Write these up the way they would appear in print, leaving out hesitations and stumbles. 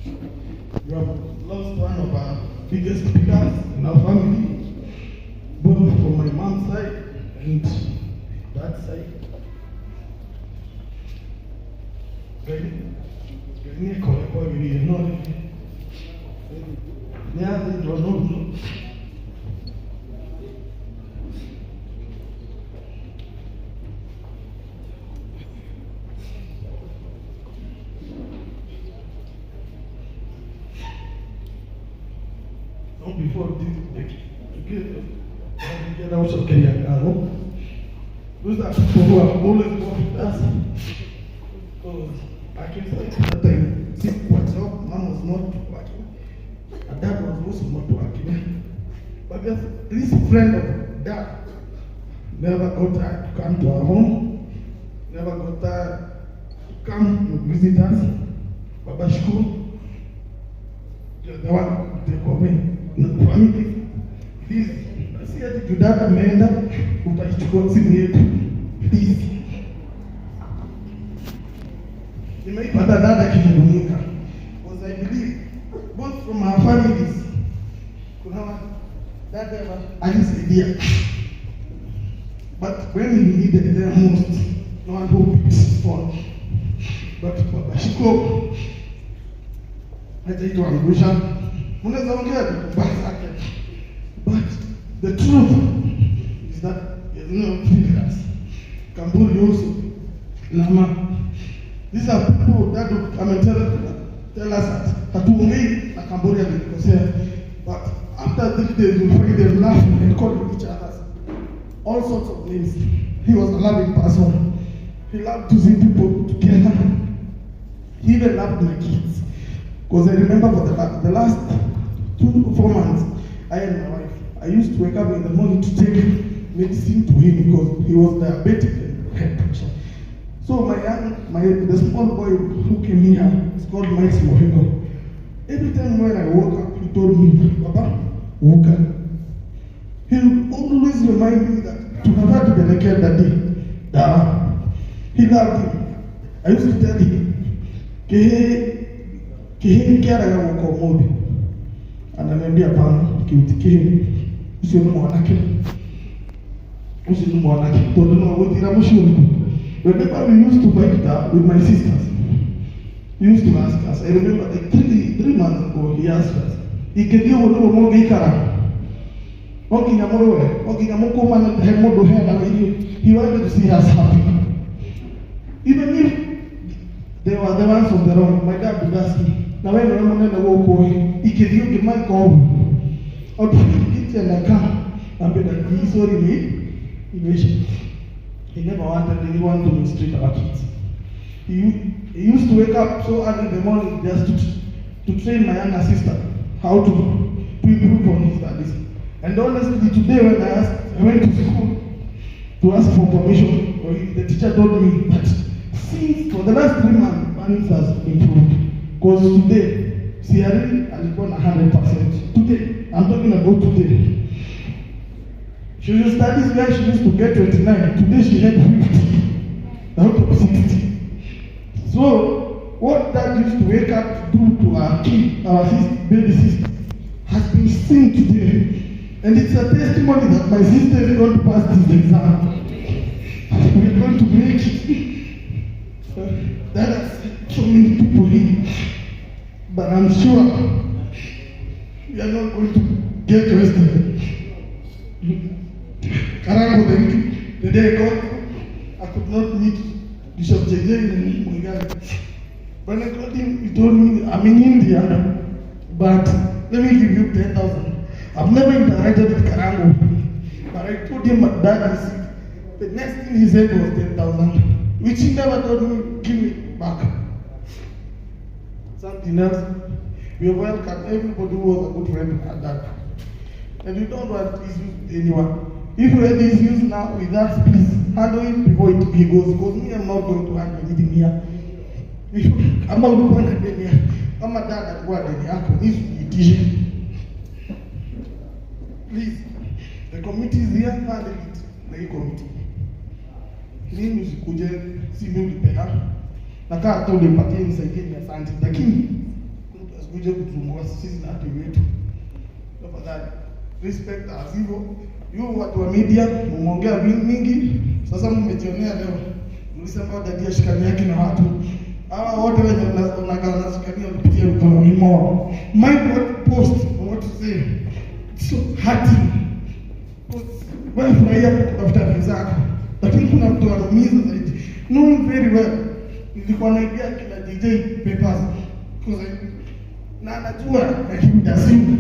You have lost one of our biggest pillars in our family, both from my mom's side and dad's side. Ngai nĩ akorwo no nĩ athĩnjwo no no before this tukĩenda gũcokeria ngatho. Those are people who have always worked with us, because I can say that time sikuwa job, mom was not working and dad was also not working, but this friend of dad never got tired to come to our home, never got tired to come to visit us. Baba Shukuru, you're the one to take away na family. Please, si ati juu dad ameenda utaichukua simu yetu. Please. Nimeipata dada akihudumika, because I believe both from our families kuna dada alisaidia, but when he needed them most, no one who picked his phone. But Baba Shiko hajaituangusha. Mnaweza ongea vibaya zake, but the truth is that he has not failed us. Kamburi also, Lama, these are people that would come and tell us that hatuongei na Kamburi alikosea, but after 3 days we find them laughing and calling each other all sorts of names. He was a loving person. He loved to see people together. He even loved my kids. Because I remember for the last 2 4 months, I and my wife, I used to wake up in the morning to take medicine to him because he was diabetic and had pressure. So my young, my the small boy who came here is called Mike Mohiko. Every time when I woke up, he told me, "Papa, woke up." He would always remind me that tunafaa tupelekee daddy dawa. He loved him. I used to tell him, kĩhĩĩ kĩhĩĩ kĩaraga gũka ũmũthĩ. Ananiambia, "Hapana, kĩu ti kĩhĩĩ, ũcio nĩ mwanake, ũcio nĩ mwanake tondũ no gũtira mũciĩ ũrĩkũ." Whenever we used to fight that with my sisters, he used to ask us. I remember like 3 months ago, he asked us, "Ingĩthiĩ ũguo nĩguo mũngĩikara? No nginya mũrũe, no nginya mũkũmane he mũndũ heanaga irio." He wanted to see us happy. Even if they were the ones on the wrong, my dad would ask me, "Na wewe nĩwe mũnene gũkũ ĩ, ingĩthiĩ ũngĩmaika ũguo?" I would feel guilty and I come and be like, "Sorry, me imeisha." He never wanted anyone to mistreat our kids. He used to wake up so early in the morning just to train my younger sister how to improve on his studies. And honestly, today when I asked, I went to school to ask for permission, or the teacher told me that since for the last 3 months, Panis has improved. Because today, CRE alikuwa na 100%. Today, I'm talking about today. She studies where she used to get 29. Today she had 50 out of 60. So, what dad used to wake up to do to our kid, our sister, baby sister, has been seen today. And it's a testimony that my sister is going to pass this exam. We're going to make it. That has so many people here. But I'm sure we are not going to get wasted. Karango, thank you. The day I got, I could not meet Bishop JJ in Muigani. When I called him, he told me, "I'm in India, but let me give you 10,000." I've never interacted with Karango, but I told him my dad is sick. The next thing he said was 10,000, which he never told me, give me back. Something else, we welcome everybody who was a good friend at that. And we don't want issues with anyone. If you had issues now with us, please handle it before he goes. Because me, I'm not going to handle anything here. Kama ulikuwa na deni, kama dada alikuwa deni yako, nisikuitishe. Please, the committee is here, handle it na hii committee. Mimi usikuje, si mimi ulipea. Na kaa hata ulipatia nisaidie ni asante. Lakini Usikuje kutusumbua sisi na watu wetu. Tafadhali respect us hivyo. You watu wa media mmeongea mingi, sasa mmejionea leo. Mlisema daddy ashikani yake na watu. Hawa wote wenye mnakaa wanashikania kupitia mkononi mwao. Mind what you post or what you say. It's so hurting. Wewe furahia kutafuta vitu zako, lakini kuna mtu anaumiza zaidi. Knowing very well, nilikuwa naibia kina DJ papers because na anajua na he would assume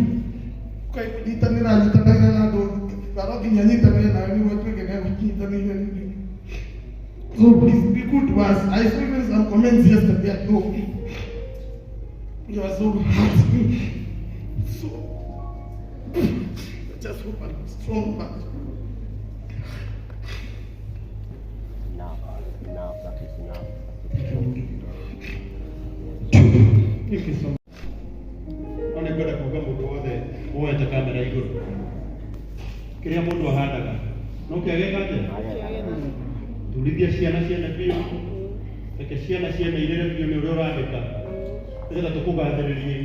kwa nyitanĩra nyitanĩra na andũ karo nginya nyitanĩre nawe nĩguo tuĩke nĩ gũnyitanĩire. So please be good to us. I saw even some comments yesterday at home. You are so hurt. So I just hope I'm strong, but Enough, enough, that is enough. Thank you so much. No nĩ ngwenda kuga mũndũ wothe woete kamera igũrũ, kĩrĩa mũndũ ahandaga no kĩageka atĩa. Turithia ciana ciene biũ, reke ciana ciene irĩre biũ nĩ ũrĩa ũrandĩka, nĩgetha tũkũgathĩrĩrie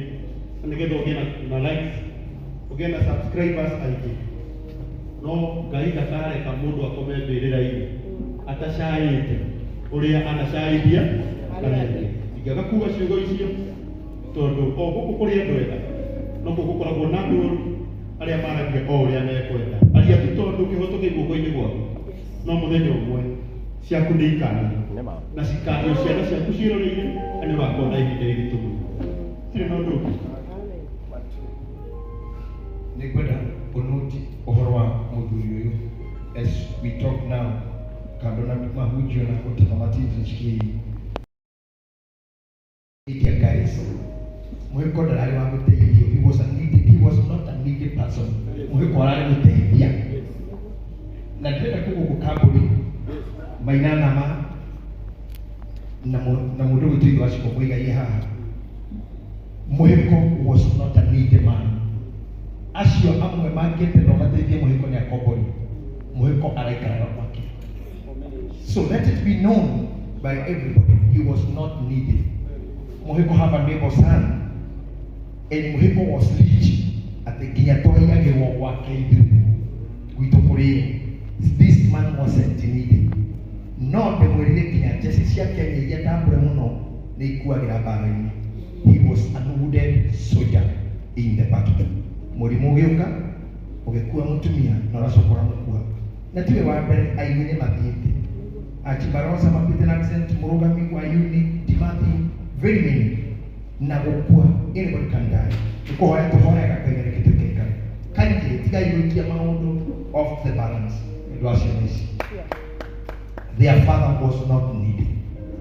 na nĩgetha ũgĩe na likes, ũgĩe na subscribers aingĩ. No Ngai ndakareka mũndũ akome mbĩrĩra-inĩ atacaĩte ũrĩa anacaithia arĩa angĩ. Ingĩaga kuga ciugo icio, tondũ o gũkũ kũrĩ andũ ega, no gũkũ gũkoragwo na andũ oru arĩa maragia o ũrĩa mekwenda. Aria tu tondũ kĩhoto kĩ guoko-inĩ gwaku, no mũthenya ũmwe ciaku nĩ ikanio Nĩma. Na cikanio ciana ciaku ciĩroreire, na nĩ ũgakorwo na ihinda iritũ mũno. Tirĩ na ũndũ ũngĩ. Nĩ ngwenda ũnũti ũhoro wa mũthuri ũyũ as we talk now, kando na mahunjio na gũtamatinda nĩcikie. Media guys, Mũhĩko ndararĩ wa gũteithio. He was a needed, he was not a needed person. Mũhĩko ararĩ gũteithia na ndĩrenda kũgũkũ kambũri mainanama na mũndũ gwitũ ithe wa Ciko mũigaie haha. Mũhĩko was not a needy man. Acio amwe mangĩte no mateithie Mũhĩko nĩ akombori. Mũhĩko araikaraga gwake. So let it be known by everybody, he was not needed. Mũhĩko have a neighbor son and Mũhĩko was rich atĩ nginya twaiyagĩrwo gwake ithuĩ gwitũ kũrĩo. This man wasn't needed. No ndĩmwĩrire nginya njeci cia Kenya iria ndambũre mũno nĩ ikuagĩra mbara-inĩ. He was a wounded soldier in the battle. Mũrimũ ũgĩũka ũgĩkua mũtumia na ũracoka ũramũkua, na tiwe wa mbere. Aini nĩ mathiĩte, Achibarosa makuĩte na accident, mũrũgami wa uni Timothy, very many na gũkua. Anybody can die. Nĩ kũhoya tũhoyaga Ngai areke tuĩke kaingĩ tigai gũikia maũndũ off the balance nĩ ũndũ wa ciana ici. Their father was not needed.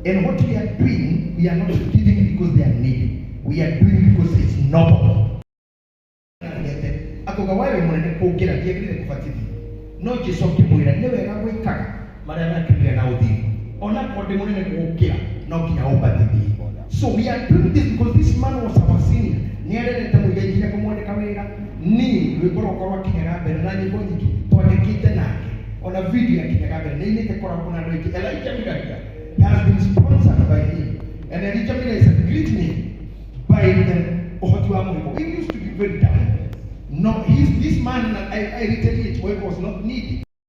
And what we are doing, we are not giving because they are needy. We are doing because it's noble. Akauga wewe mũnene kũngĩra ndiagĩrĩire kũbatithio, no Jesu akĩmwĩra nĩ wega gwĩkaga marĩa makĩrire na ũthingu, onakorwo ndĩ mũnene gũkĩra no nginya ũbatithie. So we are doing this because this man was our senior. Nĩ arerete mũigai nginya kũmwandĩka wĩra. Niĩ rwĩmbo rwakwa rwakinyaga mbere na nyĩmbo nyingĩ twandĩkĩte nake, ona video yakinyaga mbere nĩ inĩte koragwo na andũ aingĩ. Elijah Miraria has been sponsored by him, and Elijah Miraria is a great name by the ũhoti wa Mũhĩko. He used to be very down. No, he's, this man, I retaliate, where was not needed.